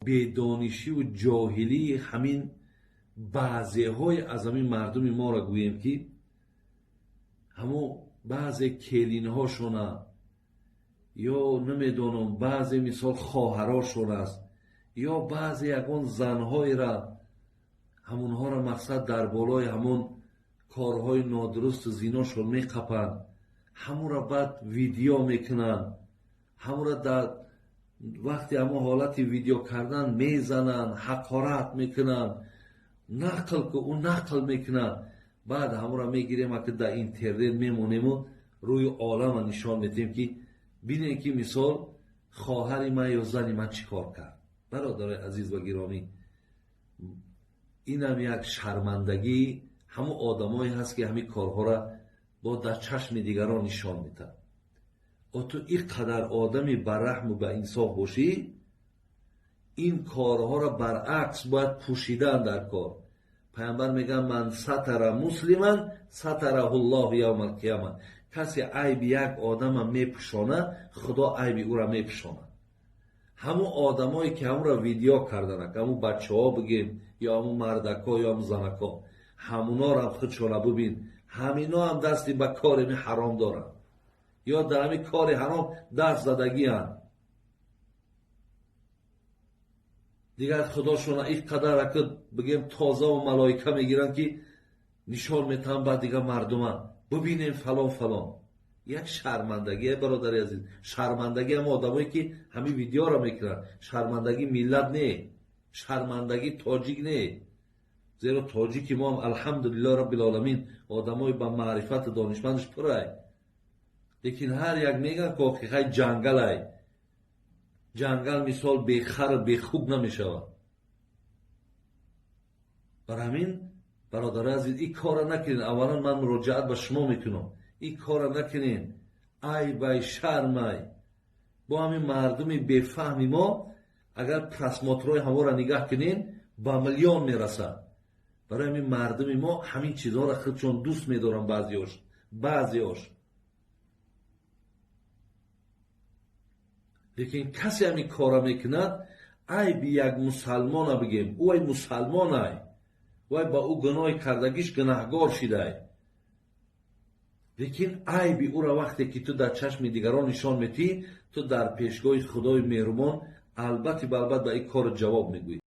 Бедонишиву ҷоҳилии ҳамин баъзеҳои аз ҳамин мардуми моро гӯем, ки ҳамо баъзе келинҳошона ё намедонам, баъзе мисол хоҳарошон аст ё баъзе ягон занҳоеро, ҳамонҳоро мақсад дар болои ҳамон корҳои нодурусту зиношон меқапанд, ҳамонро баъд видео мекунанд, ҳамонро дар вақти ҳамон ҳолати видео кардан мезананд, ҳақорат мекунанд, нақл ку ӯ нақл мекунад. Баъд ҳамонро мегирем, аки дар интернет мемонему рӯи олама нишон медиҳем, ки бинем, ки мисол хоҳари ман ё зани ман чӣ кор кард. Бародарои азиз ва гиромӣ, инам як шармандагии ҳамон одамое ҳаст, ки ҳамин корҳоро бо дар чашми дигарон нишон медиҳад. О, ту ин қадар одами бараҳму ба инсоф бошӣ, ин корҳоро баръакс бояд пӯшидан дар кор. Пайғамбар мегӯяд: ман сатара муслиман сатараҳуллоҳу явмал қияма. Касе айби як одама мепӯшонад, Худо айби ӯро мепӯшонад. Ҳамон одамое ки ҳамонро видео карданак, ҳамон бачаҳо бигем ё ҳамон мардакҳо ё ҳамон занакҳо, ҳамонорам худшона бубин, ҳамино ҳам дасти ба кори ҳаром доранд ё дар ҳамин кори ҳаром даст задагианд. Дигар худошона ин қадар ака бигем тозаву малоика мегиранд, ки нишон метаҳанд баъд дигар мардума: бубинем фалон фалон. Як шармандагие, бародари азиз, шармандагӣ ҳам одамое ки ҳамин видеоро мекунанд. Шармандагӣ миллат не, шармандагӣ тоҷик не, зеро тоҷики мо ҳам алҳамдулиллоҳ роббил оламин одамои ба маърифату донишмандаш пурай. Лекин ҳар як мегӯяд, ки охи ҷангалай, ҷангал мисол бехару бехук намешавад. Бар ҳамин, бародари азиз, ин корро накунед. Аввалан ман муроҷиат ба шумо мекунам, ин корро накунед, айбай, шармай. Бо ҳамин мардуми бефаҳми мо агар просмотрҳои ҳаморо нигаҳ кунед, ба миллион мерасад. Барои ҳамин мардуми мо ҳамин чизҳоро худшон дӯст медоранд, баъзеош, баъзеош. Лекин касе ҳамин корро мекунад, айби як мусалмона бигем, ӯ ай мусалмонай, вай ба ӯ гуноҳи кардагиш гунаҳгор шидай. Лекин айби ӯро вақте ки ту дар чашми дигарон нишон метиҳӣ, ту дар пешгоҳи Худои меҳрубон албатти балбат ба ин кор ҷавоб мегӯӣ.